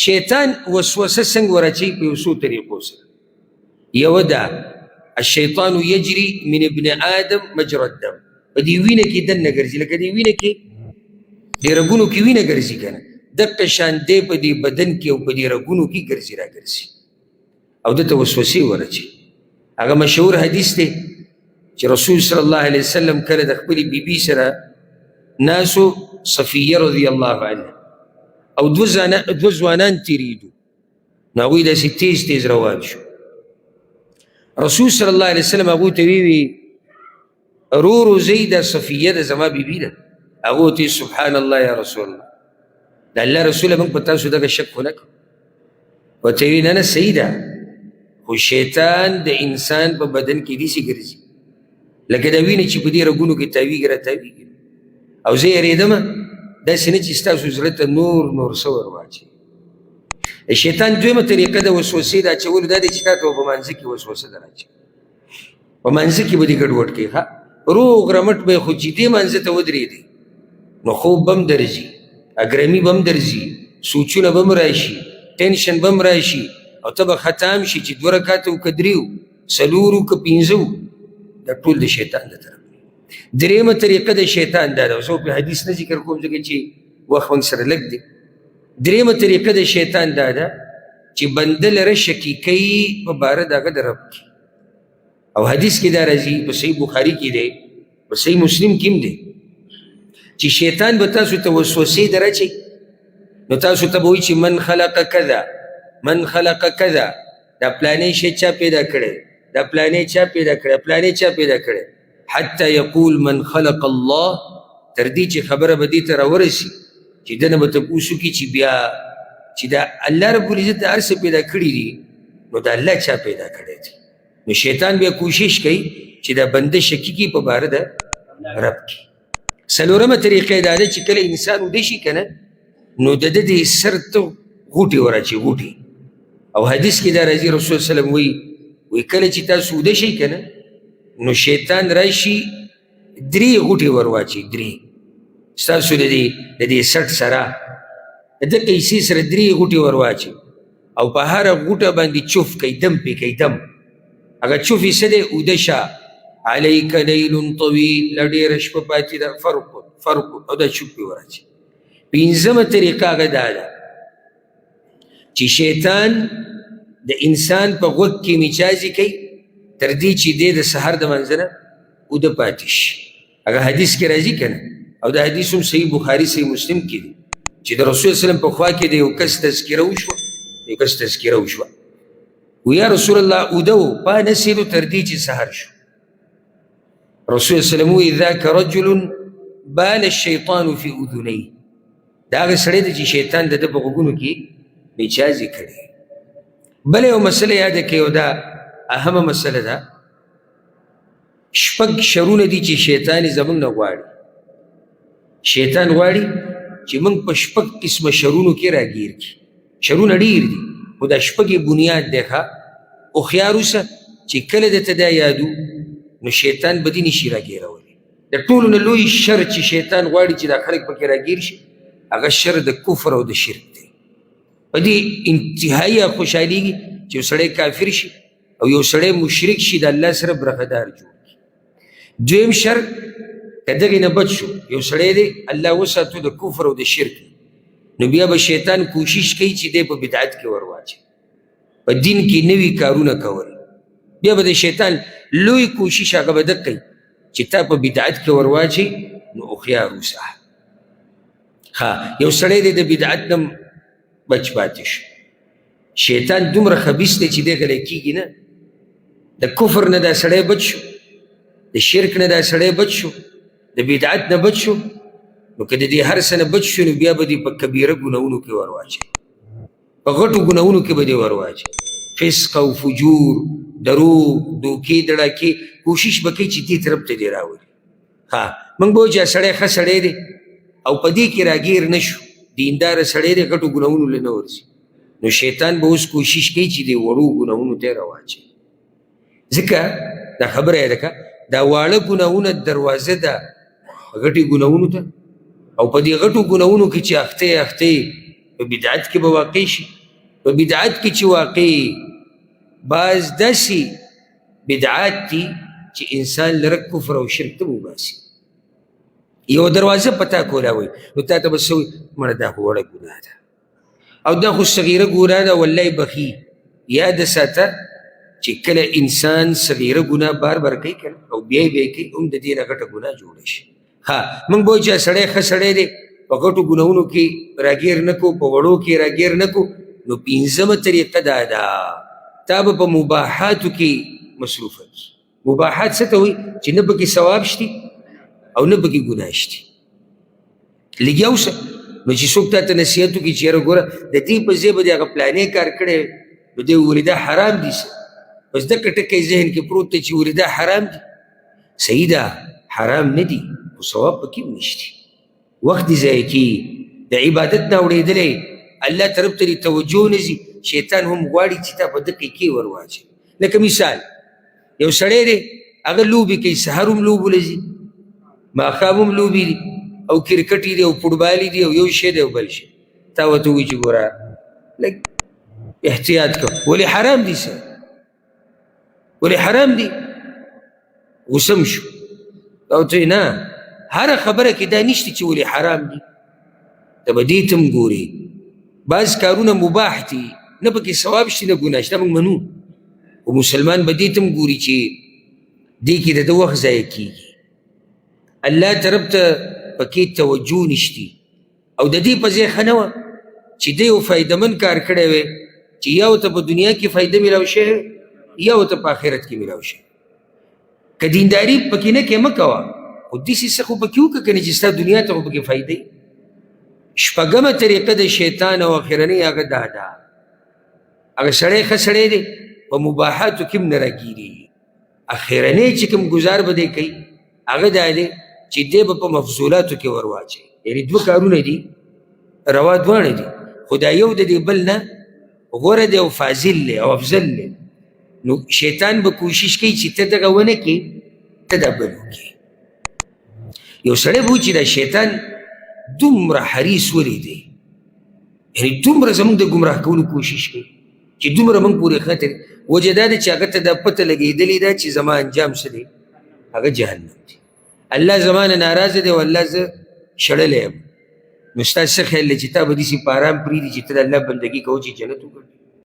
شیطان وسوسه څنګه ورچوي؟ په یو څو طریقو سره. یوه دا الشیطان یجری من ابن آدم مجرى الدم، په دې وینه کې دننه ګرځي، لکه دې وینه کې دې رګونو کې وینه ګرځي که نه، دقه شان دی په دې بدن کې او په دې رګونو کې ګرځي را ګرځي او ده ته وسوسې ورچوي. هغه مشهور حدیث دی چې رسول صلی الله علیه وسلم کله د خپلې بیبي سره ناسو، صفیه رضی الله عنها، او دوه ځوانان تېرېدو، نو هغوی داسې تیز تیز روان شو. رسول صلی الله علیه وسلم هغوی ته ویوي رو رو ځئ، دا صفیه ده، زما بیبي ده. هغو ته سبحان الله یا رسول الله، د الله رسوله موږ په تاسو دغه شک خو نه کوو. ورته ویې نه نه صحیح ده، خو شیطان د انسان په بدن کې داسې ګرځي لکه دا وینه چې په دې رګونو کې تاویږي را تاویږي، او زه یېرېدم داسې نه چې ستاسو زړه ته نور نور څه ور واچوي. شیطان دویمه طریقه د وسوسې د اچولو دا دی چې تا ته په مانځه کې وسوسه در اچوي، په مانځه کې به دې ګډوډ کوي. ښه روغ رمټ به یې، خو چې دې مانځه ته ودرېدې نو خوب به هم درځي، اګرمي به هم درځي، سوچونه به هم راشي، ټینشن به هم راشي، او ته به خطا هم شي چې دوه رکعته وو که درې وو، څلور وو که پنځه وو، دا ټول د شیطان د طرف. درېیمه طریقه د شیطان دا ده، زه په حدیث نه ذکر کوم ځکه چې وخت موږ سره لږ دی. درېیمه طریقه د شیطان دا ده چې بنده لره شکي کوي په باره د هغه د رب کې، او حدیث کې دا راځي، په صحیح بخاري کې دی، په صحیح مسلم کې هم دی، چې شیطان به تاسو ته وسوسې دراچوي، نو تاسو ته به وایي چې من خلق کذا، من خلق کذا، دا پلانې شی چا پیدا کړی، دا پلانې چا پیدا کړی، پلانې چا پیدا کړی، حتی یقول من خلق الله، تر دې چې خبره به دې ته راورسي چې دنه به تپوس وکړي چې بیا چې دا الله رب العزت هر څه پیدا کړي دي، نو دا الله چا پیدا کړی دی. نو شیطان بیا کوشش کوي چې دا بنده شکي کړي په باره د رب کې. څلورمه طریقه یې دا ده چې کله انسان ویده شي که نه، نو د ده دې سر ته غوټې وراچوي، غوټې. او حدیث کې دا راځي، رسول صلی الله علیه وسلم وایي، وایي کله چې تاسو ویده شئ که نه، نو شیطان راشي درې غوټې ورواچوي، درې ستاسو د دې سټ سره د دقې حصې سره درې غوټې ورواچوي، او په هره غوټه باندې چوف کوي، دم پې کوي، دم. هغه چوف یې څه دی؟ اوده شه، علیک لیل طویل، لا ډېره شپه پاتې ده، فرق فرق، او دا چوف پې وراچوي. پنځمه طریقه هغه دا ده چې شیطان د انسان په غوږ کې میچازي کوي تر دې چې دی د سهار د منځه نه اوده پاتې شي. هغه حدیث کې راځي که نه، او دا حدیث هم صحیح بخاري صحیح مسلم کې دی، چې د رسول وسلم په خوا کې د یو کس تذکره وشوه، یو کس تذکره وشوه، و یا رسول الله اوده و پا نسېدو تر دې چې سهار شو. رسول وسلم ووایي ذاک رجل بال الشیطان فی اذنیه، دا هغه سړی دی چې شیطان د ده په غوږونو کې میچازې کړي. بله یوه مسله یاده کړئ، او دا اهمه مسله ده، شپږ شرونه دي چې شیطان یې زموږ نه غواړي. شیطان غواړي چې موږ په شپږ قسمه شرونو کې راګیر کړي. شرونه ډېر دي، خو دا شپږ یې بنیاد دی. ښه هوښیار اوسه چې کله درته دا یادو نو شیطان به دې نشي راګیرولی. د ټولو نه لوی شر چې شیطان غواړي چې دا خلک پکې راګیر شي، هغه شر د کفر او د شرک دی. په دې انتهایي خوشحالېږي چې یو سړی کافر شي او یو سړی مشرک شي، د الله سره برخدار جوړ کړي. دویم شر که دغې نه بچ شو، یو سړی دی الله وساتو د کفر او د شرک، نو بیا به شیطان کوشش کوي چې دی په بدعت کې ور واچوي، په دین کې نوي کارونه کول. بیا به د شیطان لوی کوشش هغه به دقه کوي چې تا په بدعت کې ور واچوي، نو هوښیار اوسه. ښه یو سړی دی د بدعت نه بچ پاتې شو، شیطان دومره خبیث دی چې دی غلی کېږي نه. د کفر نه دا سړی بچ شو، د شرک نه دا سړی بچ شو، د بدعت نه بچ شو، نو که د دې هر څه نه بچ شو، نو بیا به دې په کبیره ګناهونو کې ور واچوي، په غټو ګناهونو کې به دې ور واچوي، فسق او فجور، دروغ، دوکې، دړاکې، کوشش به کوي چې دې طرف ته دې راولي. ها موږ به وایو چې سړی ښه سړی دی او په دې کې راګیر نه شو، دینداره سړی دی، غټو ګناهونو له نه ورځي، نو شیطان به اوس کوشش کوي چې دې وړو ګناهونو ته راواچوي. ځکه دا خبره یې ده، دا واړه ګناهونه دروازه ده غټې ګناهونو ته، او په دې غټو ګناهونو کې چې اخته یې اخته یې، په بدعت کې به واقع شي. په بدعت کې چې واقع بعض داسې بدعات دي چې انسان لره کفر او شرک ته وباسي. یو دروازه په تا کولاوي نو تا ته به څه وایي؟ مړه دا خو وړه ګناه ده او دا خو صغیره ګناه ده، والله یې بخي. یاد ساته چې کله انسان صغیره ګناه بار بار کوي که نه او بیا یې بیا کوي، هم د دې نه غټه ګناه جوړه شي. ها موږ به وایو چې سړی ښه سړی دی، په غټو ګناهونو کې راګیر نه کړو، په وړو کې راګیر نه کړو. نو پنځمه طریقه دا ده، تا به په مباحاتو کې مصروفه کړي. مباحات څه ته وایي؟ چې نه پکې ثواب شتي او نه پکې ګناه شتي. لګیا اوسه. نو چې څوک تا ته نصیحت وکړي چې یاره ګوره د دې په ځای به دې هغه پلانې کار کړی، نو دی وولي دا حرام دي. څه بس دغه ټکی ذهن کې پروت دی چې ولي دا حرام دي. صحیح ده، حرام نه دي، خو ثواب پکې هم نشتي. وخت دې ضایع کېږي، د عبادت نه اوړېدلی، الله طرف ته دې توجه نه ځي. شیطان هم غواړي چې تا په دقې کې ور واچوي. لکه مثال یو سړی دی، هغه لوبې کوي، سهار هم لوبو له ځي، ماښام هم لوبې دي، او کرکټ دي او فوټبال دي او یو شی دی او بل شی. تا ورته ووایي چې ګوره لږ احتیاط کوه. ولې حرام دي؟ څه ولې حرام دي؟ غوسه هم شو. او ته نه، هره خبره کې دا نشته چې ولې حرام دي، ته به دې ته هم ګورې. بعض کارونه مباح دي، نه پکې ثواب شته نه ګناه شته، موږ منو، خو مسلمان به دې ته هم ګوري چې دې کې د ده وخت ضایع کېږي، الله طرف ته پکې توجه نشتي. او د دې په ځای ښه نه وه چې دی یو فایدهمند کار کړی وی چې یا ورته په دنیا کې فایده میلاو شوی یا ورته په آخرت کې میلاو شوی. که دینداري پکې نه کې مه کوه، خو داسې څه خو پکې وکړه که نه چې ستا دنیا ته خو پکې فایده وي. شپږمه طریقه د شیطان او اخرنۍ هغه دا ده، هغه سړی ښه سړی دی، په مباحاتو کې هم نه راګیرېږي. اخرنۍ چې کوم ګزار به دی کوي هغه دا دی چې دی به په مفضولاتو کې ور واچوي. یعنې دوه کارونه دي، روا دواړه دي، خو دا یو د دې بل نه غوره دی او فاضل دی او افضل دی. نو شیطان به کوشش کوي چې ته دغه ونه کړې، ته دا بل وکړې. یو سړی به چې دا شیطان دومره حریص ولې دی، یعنې دومره زموږ د ګمراه کولو کوشش کوي چې دومره موږ پورې خطر. وجه دا ده چې هغه ته دا پته لګېدلې ده چې زما انجام څه دی، هغه جهنم دی، الله زما نه ناراضه دی او الله زه شړلی یم. نو ستا څه خیال دی چې تا به داسې په ارام پرېږدي چې ته د الله بندګي کوه چې جنت وګټې؟